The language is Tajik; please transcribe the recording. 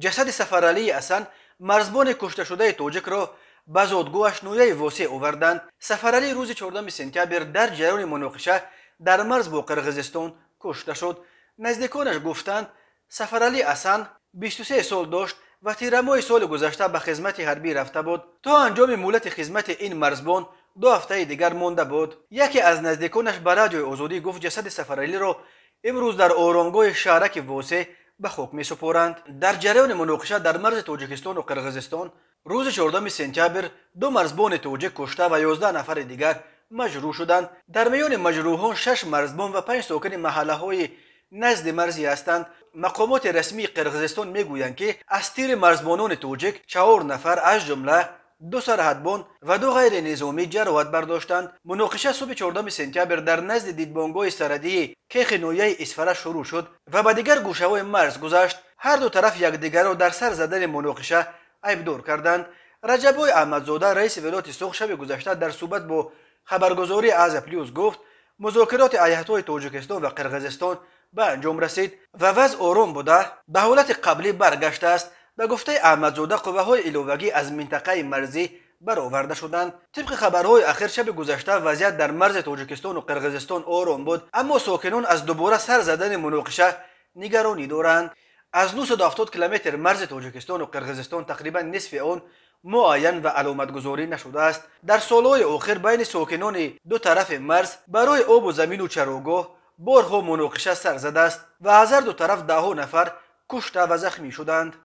Ҷасади Сафаралии Асан, марзбони кушташудаи тоҷикро, ба зодгоҳаш, ноҳияи Восеъ, оварданд. Сафаралӣ рӯзи 4 сентябр дар ҷараёни муноқиша дар марз бо Қирғизистон кушта шуд. Наздиконаш гуфтанд, Сафаралӣ Асан 23 сол дошт ва тирамоҳи соли гузашта ба хизмати ҳарбӣ рафта буд. То анҷоми муҳлати хизмати ин марзбон 2 ҳафтаи дигар монда буд. Яке аз наздиконаш ба Радиои Озодӣ гуфт, ҷасади Сафаралиро имрӯз дар оромгоҳи шаҳраки Восеъ ба хок месупоранд. Дар ҷараёни муноқиша дар марзи Тоҷикистону Қирғизистон рӯзи 4 сентябр ду марзбони тоҷик кушта ва 11 нафари дигар маҷрӯҳ шуданд. Дар миёни маҷрӯҳон шаш марзбон ва панҷ сокини маҳаллаҳои назди марзӣ ҳастанд. Мақомоти расмии Қирғизистон мегӯянд, ки аз тири марзбонони тоҷик чаҳор нафар, аз ҷумла ду сарҳадбон ва ду ғайринизомӣ, ҷароҳат бардоштанд. Муноқиша субҳи 4 сентябр дар назди дидбонгоҳи сарҳадии Кехи ноҳияи Исфара шурӯъ шуд ва ба дигар гӯшаҳои марз гузашт. Ҳар ду тараф якдигарро дар сар задани муноқиша айбдор карданд. Раҷаббой Аҳмадзода, раиси вилояти Суғд, шаби гузашта дар суҳбат бо хабаргузории Азия Плюс гуфт, музокироти ҳайатҳои Тоҷикистон ва Қирғизистон ба анҷом расид ва вазъ ором буда, ба ҳолати қаблӣ баргаштааст. Ба гуфтаи Аҳмадзода, қувваҳои иловагӣ аз минтақаи марзӣ бароварда шуданд. Тибқи хабарҳои ахир, шаби гузашта вазъият дар марзи Тоҷикистону Қирғизистон ором буд, аммо сокинон аз дубора сар задани муноқиша нигаронӣ доранд. Аз 970 километр марзи Тоҷикистону Қирғизистон тақрибан нисфи он муайян ва аломатгузорӣ нашудааст. Дар солҳои охир байни сокинони ду тарафи марз барои обу замину чарогоҳ борҳо муноқиша сар задааст ва аз ҳар ду тараф даҳҳо нафар кушта ва захмӣ шуданд.